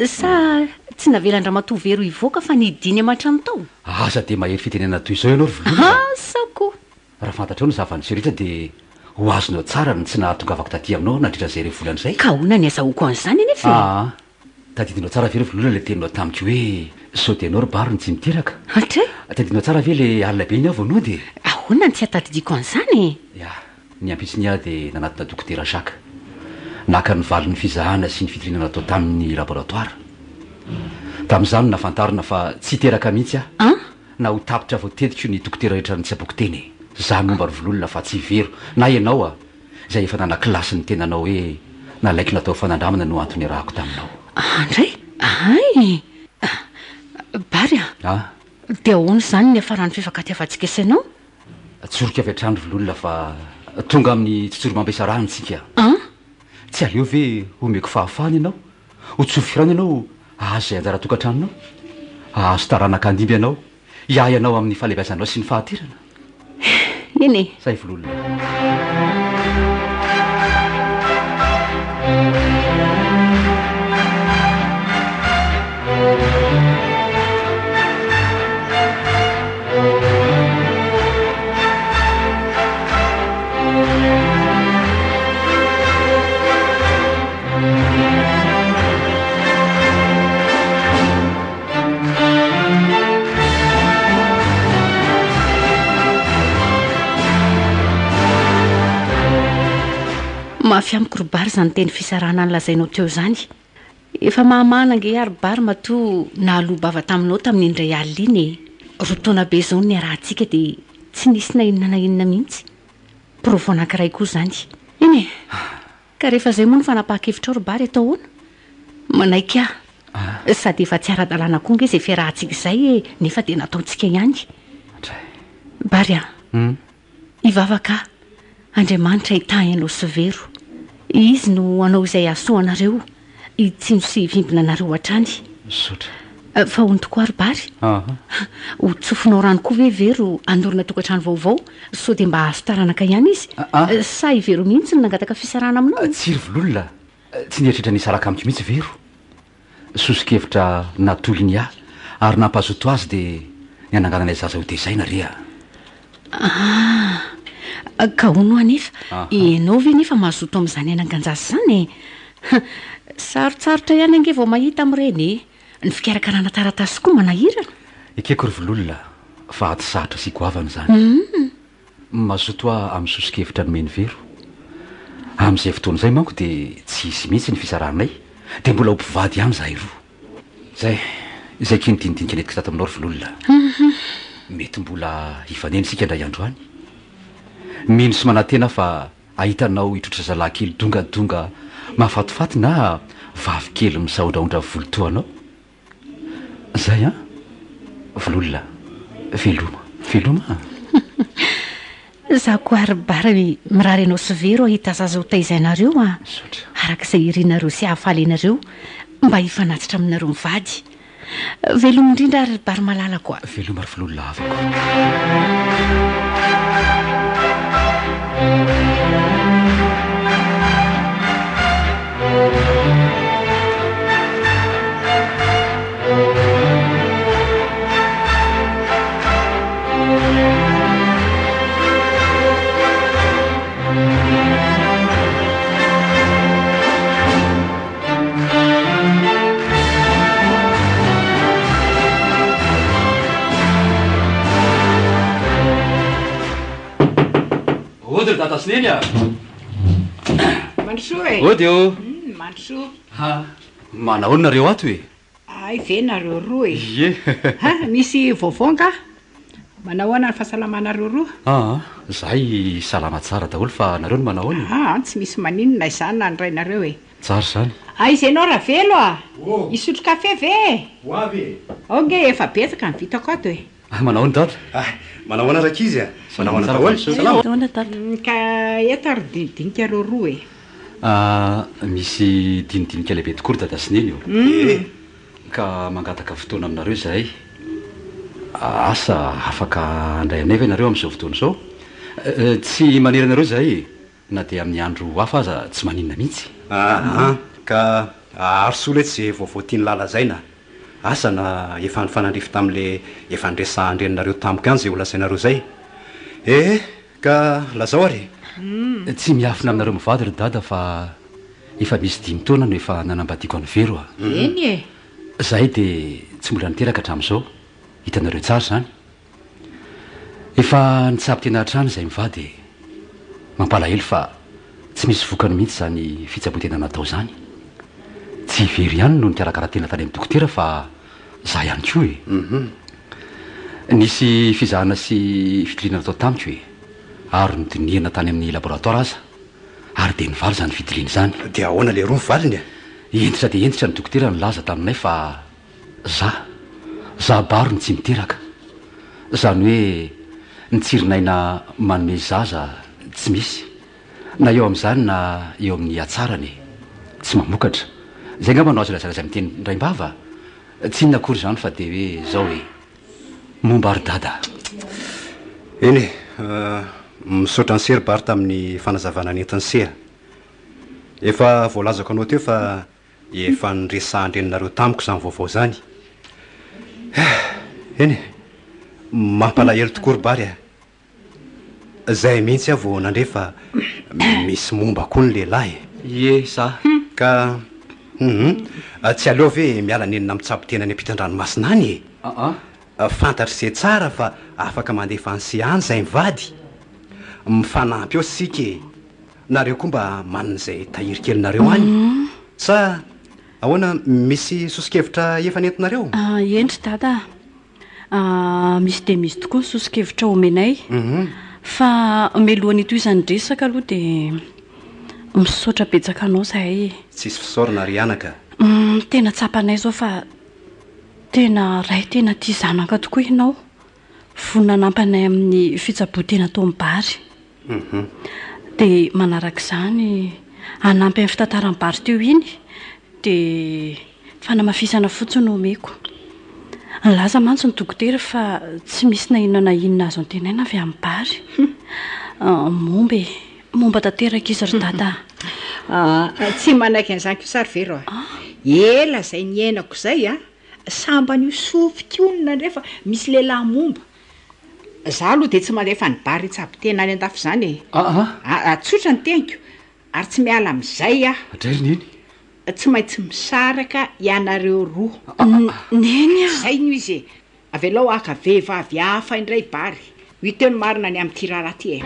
Sa tsy navelan-dRamatoa Vero hivoaka fa nidiny aman-trano tao? Aza dia mahery fitenenana toy izao ianao ry Vololona a! Asa koa! Raha fantatrao ny zava-niseho rehetra dia ho azonao tsara ny tsy nahatongavako taty aminao nandritra izay iray volana izay. Ka ahoana ny azahoako an'izany anefa e? Aa! Tadidinao tsara ve ry Vololona ilay teninao tamiko hoe sao dia ianao ry Bary no tsy miteraka? Hatray? Tadidinao tsara ve ilay alina be iny aho vao nody e? Ahoana no tsy hahatadidiako an'izany e? Ya, ny ampitsony aho dia nanatona Dokotera Jacques. Naka ny valin'ny fizahana sy ny fitiliana natao tamin'ny laboratoara. Tamin'izany no nahafantarina fa tsy hiteraka mihitsy aho. An? Na ho tapitra voatetiko ny dokotera rehetra nitsaboako teny e! Za momba ry vololona fa tsy vero na ianao a! Izay efa nanakilasy ny tenanao hoe nalaiko natao fanandramana no antony iarahako taminao. Andray! Hay! Bary a! A! Dia ahoana izany ny niafaran'ny fifankatiavantsika sy ianao? Tsoriko avy hatrany ry vololona fa tonga amin'ny tsotsorimampiasarahana isika. An! Tsy aleo ve omeko fahafahana ianao Ho tsofirana ianao hahazo izay anjara tokantranonao, hahazo taranaka handimby anao, hiahy anao amin'ny fahalebiazanao sy ny fahaterana. Eny e! Zay vololona. Mafy amiko ry Bary izany teny fisarahana nolazainao teo izany. Efa mahamahana ange aho ry Bary matoa nahaloa-bava taminao tamin'iny indray alina iny e. Roa taona be izao no niarahantsika dia tsy nisy na inona na inona mihitsy. Porofo anankiray koa izany. Eny e! Ka rehefa izay moa no fanapahan-kevitrao ry Bary atao ahoana? Manaiky aho. Sady efa tsy ara-dalàna koa ange izay fiarahantsika izay e, nefa dia nataontsika ihany. Bary a! Hivavaka aho, Andriamanitra hitahy anao sy Vero. Izy no hanao izay hahasoa anareo, hitsinjo sy hivimbina anareo hatrany. Misaotra. Fa hono tokoa ry Bary, ho tsofinao rano koa ve Vero hanorina tokantrano vaovao, sao dia mba hahazo taranaka ihany izy? Sa i Vero mihitsy no nangataka fisarahana aminao? Tsia ry Vololona, tsy nieritreritra ny hisaraka amiko mihitsy Vero. Soso-kevitra natolony ahy ary nampazoto azy dia ny hanangananay zaza ho tezaina re a! Ah! Ka hono anefa, ianao ve nefa mazoto amin'izany hanangan-jaza izany e? Sarotsarotra ihany ange vao mahita amin'ireny e! Ny fikarakarana taratasy koa manahirana. Ekeko ry Vololona fa ady sarotra sy goavana izany. Mazoto aho amin'ny soso-kevitra nomen'i Vero. Amin'izay fotoana izay manko dia tsy hisy mihitsy ny fisarahanay, dia mbola ho mpivady ihany izahay roa. Izay, izay akia ny dinidinika nentiko tato aminao ry Vololona. Mety mbola hifanena isika indray andro any. Mino sy manantena aho fa hahita anao hitrotra zalahy kely dongadonga mahafatifaty na vavy kely misaondraondra volo toa anao. Zay an! Vololona, veloma, veloma an! Za koa ry Bary mirary anao sy Vero hahita zaza ho taizainareo an! Misaotra. Araka izay irinareo sy hahafaly anareo mba hifanatitra aminareo mivady. Veloma indrindra ary ry Bary malalako a! Veloma ry Vololona havako. Ody ry dada sy neny a! Mandrosoa e! Ody ô! Mandrosoa. Ha! Manahoana nareo ato e? Hay ve nareo roa e! Ie! Ha! Misy vaovao nga? Manahoana ny fahasalamanareo roa? Aa! Zahay salama tsara daholo fa nareo no manahoana e? Aa! Tsy misy maninona izany na ny rainareo e! Tsara izany. Aiza ianao Ravelo a! Hisotro kafe ve e? Ho avy e! Ao nge efa betsaka ny vitako ato e! Manahoana dada? Ah! Manahoana rankizy a! Manahoana daholo? Salama? Manahoana dada? Ka eto ary dinidinika reo roa e! Ah! Misy dinidinika lehibe tokoa ry dada sy neny ô! Ee! Ka mangataka fotoana aminareo izahay. Asa afaka handray anay ve nareo amin'izao fotoana izao? Tsy manery anareo izahay e! Na dia amin'ny andro hafa aza tsy maninona mihitsy. Aa ka arosoa letsy ze vaovao tian'i la lazaina a! Asa na efa nifanandrify tamin'le efa niresahan-dreninareo tamiko ihany ze ho lazainareo zay. Ee ka lazao ary e! Tsy miafina aminareo mivady ry dada fa efa misy dimy taona no efa nanambadiako an'i Vero a! Eny e! Zahay dia tsy mbola niteraka hatramin'izao, hitanareo tsara izany. Efa nitsabo tena hatrany izay mivady e! Mampalahelo fa tsy misy vokany mihitsy izany fitsaboan-tena natao izany. Tsy i Vero ihany no nikarakara tena tany amin'ny dokotera fa za ihany koa e! Nisy fizahana sy fitiliana natao tamiko e! Ary nodinihana tany amin'ny laboratoire aza ary dia nivaly izany fitiliana izany. Dia ahoana leroa ny valiny e? Hentitra dia hentitra ny dokotera nilaza taminay fa Za, za baro no tsy miteraka. Zany hoe ny tsirin'aina manome zaza tsy misy. Na eo amin'izany na eo amin'ny hatsarany e. Tsy mamokatra. Zay angamba no azo lazalaza amin'ny teny indraim-bava? Tsy inona akory izany fa dia hoe zao e. Momba ry dada. Eny e, misaotra an'i se ry Bary tamin'ny fanazavana nentin'i se a. Efa voalazako anao teo fa Efa niresahan-dreninareo tamiko izany vaovao izany. Eh! Eny e! Mampalahelo tokoa ry Bary a! Izay mihitsy aho vao nandre fa misy momba koa ny lehilahy e! Ie, za. Ka, hum, tsy aleo ve miala nenina mitsabo tena any ampitan-dranomasina any e? Aa. Fantatr'i se tsara fa afaka mandefa an'i se any izay mivady. Mifanampy eo isika e! Nareo koa mba manana izay tahiry kelinareo any. Sa ahoana, misy soso-kevitra efa nentinareo? Eny ry Dada a. Misy dia misy tokoa ny soso-kevitra omenay. Fa mialohan'ny hitohizan'ny resaka aloha dia misaotra betsaka anao izahay e. Tsisy fisaorana ry anaka. Tena tsapanay izao fa tena ray tena tia zanaka tokoa ianao. Vonona hanampy anay amin'ny fitsaboan-tena tao amin'ny Bary. Dia manaraka izany, hanampy amin'ny fitantaran'i Bary teo iny, dia fanamafisana fotsiny no omeko. Nilaza mantsy ny dokotera fa tsy misy na inona na inona azo antenaina avy amin'i Bary. Momba e! Momba tanteraka izy ry Dada a! Tsy manaiky an'izany kosa ary ve ro a! Ela izay niainako izay a! Sambany io sofiko io no nandre fa misy lehilahy momba. Za aloha dia tsy mandefa an'i Bary hitsabo tena any andafy izany e. Aa. Aa, tsotra ny teniko, ary tsy miala amin'izay aho. Dray ry Neny. Tsy maintsy misaraka ianareo roa. Neny a! Izay no izy e. Avelao haka vehivavy hafa indray Bary. Ho hita eo ny marina ny amin'ity raharaha ity e.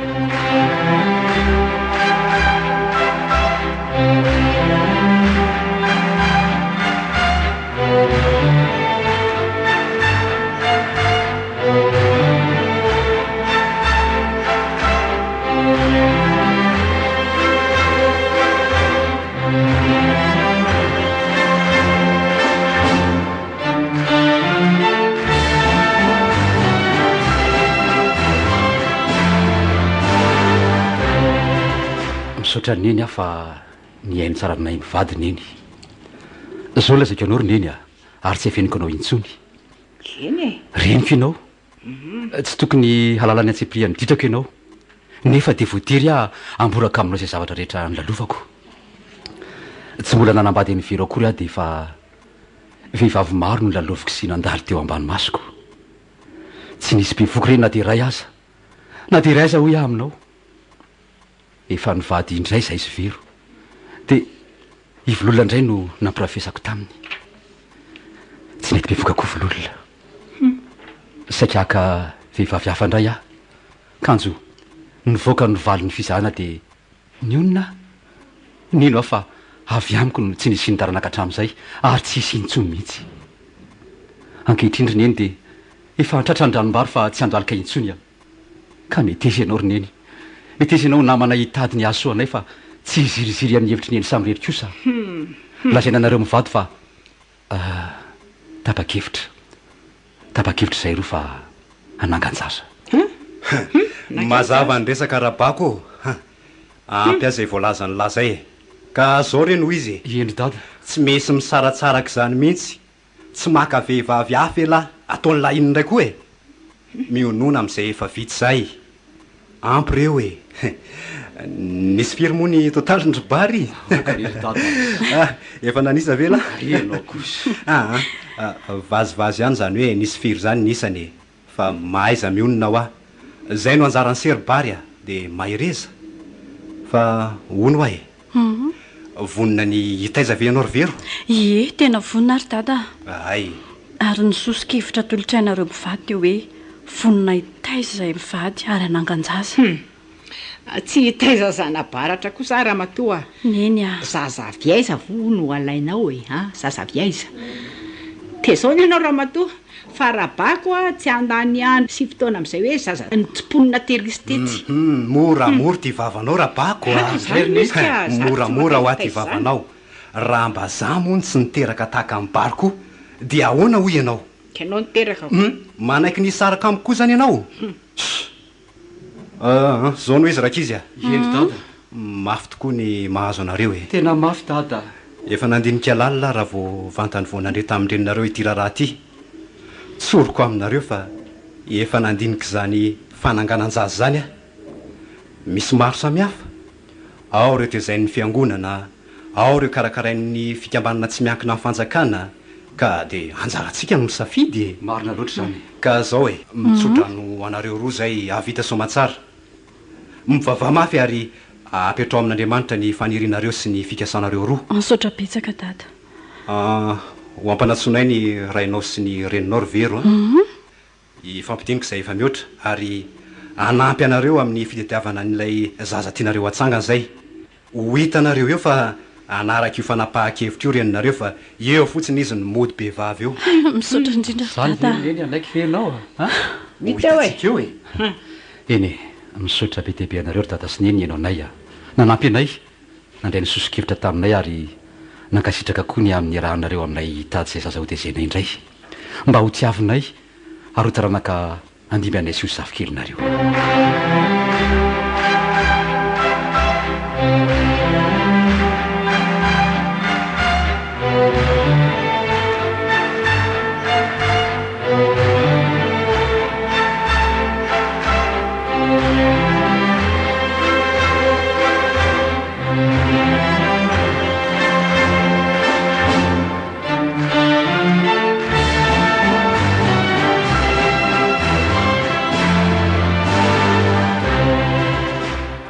Misaotra an'i Neny aho fa nihaino tsara anay mivady Neny. Zao lazaiko anao ry Neny a, ary tsy afeniko anao intsony. Eny e. Reniko ianao. Tsy tokony halala ny antsipirian'ny ditrako ianao, nefa dia voatery aho hamboraka aminao izay zavatra rehetra nolalovako. Tsy mbola nanambady an'i Vero akory aho dia efa Vehivavy maro no lalaoviko sy nandalo teo ambany masoko. Tsy nisy bevoky re na dia iray aza. Na dia iray aza hoy aho aminao. Efa nivady indray izahay sy Vero. Dia i Vololona indray no nampirafesako taminy. Tsy nety bevoka koa Vololona. Saika haka vehivavy hafa indray aho. Kanjo nivoaka ny valin'ny fizahana dia Nionona aho. Nino aho fa avy amiko no tsy nisian'ny taranaka hatramin'izay ary tsy hisy intsony mihitsy. Ankehitriny ry Neny dia efa tratran'ny ranombary fa tsy handalika intsony aho. Ka meteza ianao ry Neny. Meteza ianao ho namana hitady ny hahasoa anay fa tsy hiziriziry amin'ny hevitr'i Neny samirery kosa. Lazaina anareo mivady fa tapa-kevitra. Tapa-kevitra izahay roa fa hanangan-jaza. Mazava ny resaka Rabako ô! Ampy ahy izay voalazan'i lahy izay e! Ka zao re no izy e! Eny ry dada. Tsy misy misaratsaraka izany mihitsy, tsy maka vehivavy hafa elah, ataon'lah inona indray koa e! Mionona amin'izay efa vita izay. Ampy ireo e! Nisy firy moa ny totalin-dry Bary? Aoka re ry dada a! Efa nanisa ve lah? Ary ianao kosa. Aa! Vazivazy ihany izany hoe nisy firy izany ny isany e! Fa mahaiza mionona hoa! Izay no anjaran'i se ry Bary a! Dia mahereza! Fa hono hoa e! Vonona ny hitaiza ve ianao ry Vero? Ie, tena vonona aho ry Dada a! Hay! Ary ny soso-kevitra atolotray anareo mivady dia hoe vonona hitaiza izahay mivady ary hanangan-jaza. Hum! Tsy hitaiza zana-baratra kosa aho ramatoa a! Neny a! Zaza avy aiza voa no alainao e? An! Zaza avy aiza? Tezao ny anao ramatoa fa rabako a tsy handany andro sy fotoana amin'izay hoe zaza notsimponina tery sy tetsy. Hum! Moramora ity vavanao rabako a! Moramora hoa ity vavanao. Raha mba za moa no tsy niteraka tahaka an'i Bary koa dia ahoana hoy ianao? Ianao niteraka ko. Hum! Manaiky ny hisaraka amiko koa izany ianao? Ss! Aa! Zao no izy rankizy a! Eny dada. Mafy tokoa ny mahazo anareo e! Tena mafy dada. Efa nandinika lalina aho raha vao vantany vao nandre tamin-dreninareo ity raharaha ity. Tsoriko aminareo fa efa nandinika izany fananganan-jaza izany aho. Misy maro samihafa. Ao ireo tezain'ny fiangonana, ao ireo karakarain'ny fikambanana tsy miankina amin'ny fanjakana, ka dia anjarantsika no misafidy e! Marina loatra izany. Ka zao e, mitsodrano anareo roa izay hahavita soamatsara. Mivavaha mafy ary apetraho amin'Andriamanitra ny fanirianareo sy ny fikasanareo roa. Misaotra betsaka Dada. Ho ampanantsoinay ny rainao sy ny reninao ry Vero a! Hifampidinika izay efa mihoatra ary hanampy anareo amin'ny fitadiavana an'ilay zaza tianareo hatsangana izay. Ho hitanareo eo fa hanaraka io fanapahan-kevitra io reninareo fa eo fotsiny izy no mody be vava eo. Misaotra indrindra ry Zany dada ve a. ry neny hanaiky ve ianao a? Ho Hita eo e! hitantsika eo e! Eny e, misaotra be dia be anareo ry dada sy neny nihaino anay a! Nanampy anay, nandray ny soso-kevitra taminay ary nankasitraka koa ny amin'ny niarahanareo aminay hitady izay zaza hotezainay indray. Mba ho tiavinay ary ho taranaka Handimby anay sy ho zafikelinareo.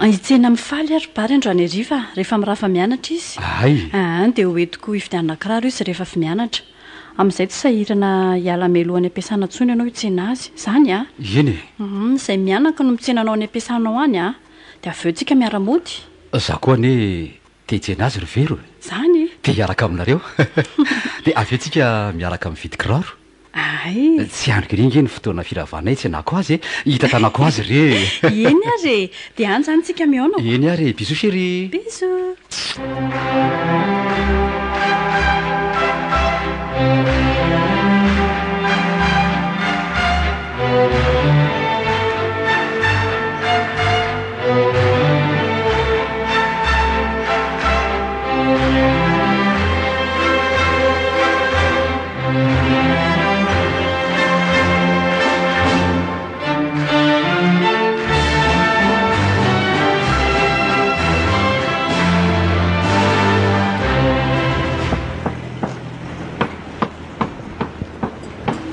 Hitsena mifaly ary Bary androany hariva rehefa mirava mianatra izy. Hay! Aa dia ho entiko hividianana kiraro izy rehefa avy mianatra. Amin'izay tsy sahirana hiala mialoha any am-piasana intsony ianao hitsena azy. Izany a! Eny e! Hum, izay mianaka no mitsena anao any am-piasana any a! Dia avy eo tsika miara-mody. Za koa anie Te hitsena azy ry Vero e! Zany e! Te hiaraka aminareo. Dia avy eo tsika miaraka mividy kiraro. Ay! Tsy andriko ery nge ny fotoana firavanay hitsenako azy e! Hitantanako azy re e! Eny ary e! Dia any zany tsika mihaona ko! Eny ary e! Bisous chérie! Bisous!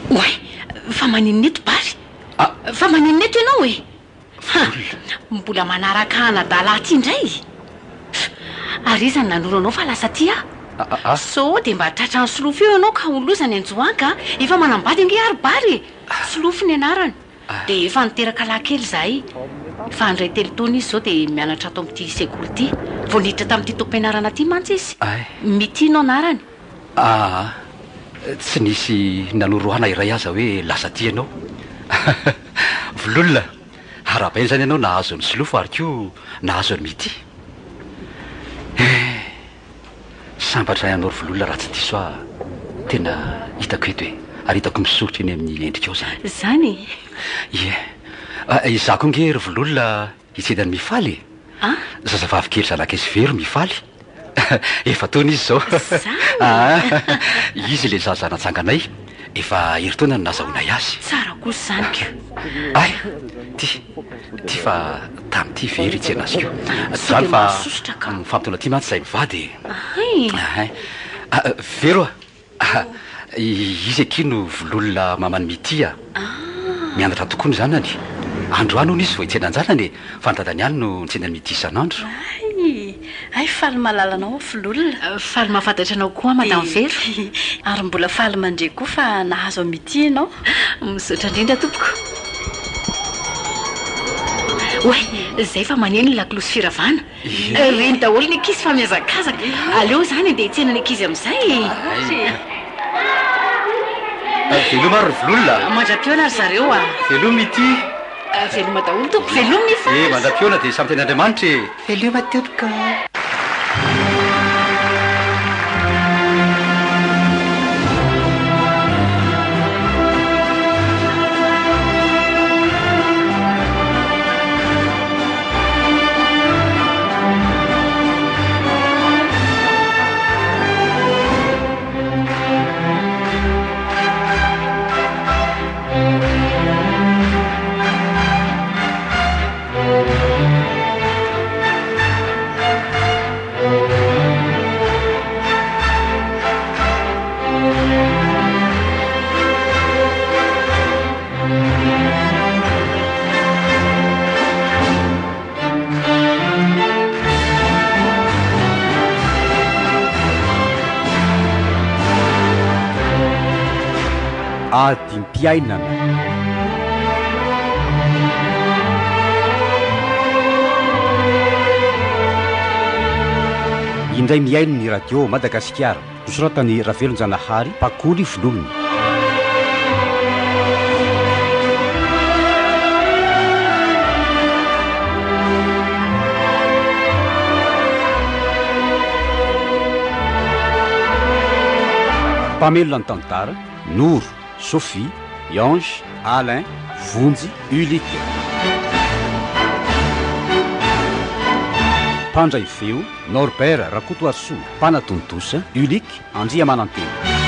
Oay! Fa maninona eto Bary? Fa maninona eto ianao e? Ha! Mbola manaraka anadala aty indray? Ary iza no nanoro anao fa lasa aty aho? Sao dia mba tratran'i Solofo eo ianao ka ho loza ny anjoanka a! Efa manambady ange aho ry Bary e! Solofo ny anarany. Dia efa niteraka lahy kely izahay. Efa handray telo taona izy izao dia mianatra ato amin'ity sekoly ity. Vao niditra tamin'ity taom-pianarana ity mantsy izy. Mitia no anarany. Aa! Tsy nisy nanoro ahy na iray aza hoe lasa aty ianao. Vololona, arahabaina izany ianao nahazo an'i Solofo ary koa nahazo an'i Mitia. Eh! Sambatra ianao ry Vololona raha tsy diso aho, tena hitako eto e! Ary hitako misoritra eny amin'ny endrikao izany. Izany e? Ie. Izaho koa ange ry Vololona Hitsena an'i Mifaly e! An? Zazavavy kely zanak'i Sivero Mifaly. Efa-taona izy izao. Izany? Aa! Izy ilay zaza natsanganay. Efa herintaona no nazahoanay azy. Tsara kosa izany ko. Ay! Ty, ty fa tamin'ity very hitsena azy ko. Sao Izany dia fa mahasosotra ka. mifampitaona aty mantsy izahay mivady e. Ay! Ahay. Vero a! Izy akia no vololona maman'i Mitia a! Mianatra tokoa ny zanany. Androany hono izy vao hitsena an-janany e! Fa ny dadany ihany no nitsena an'i Mitia isan'andro. Hay! Hay faly mahalala anao aho vololona. Faly mahafantatra anao koa aho Madame Vero. Ary mbola faly mandre koa fa nahazo an'i Mitia ianao. Misaotra indrindra tompoko. Oay! Izay fa maneno ny lakolosy firavana. Reny daholo ny ankizy fa mihazakazaka. Aleo izany andeha hitsena ny ankizy amin'izay e. Veloma ry Vololona a! Mandra-pihaona ry zareo a! Veloma ity! Veloma daholo tompoko, veloma i Faly! Eh, mandra-pihaona dia samy tenin'Andriamanitra e! Veloma tompoko! Adim-piainana. Indray mihaino ny Radio Madagasikara, nosoratan'i Ravelonjanahary Bakoly Vololona. Mpamelona ny tantara, Noro, Sophie, Ange, Alain, Vonjy, Ulick. Mpandray feo, Norbert Rakotoarisoa, Mpanatontosa, Ulick Andriamanantena.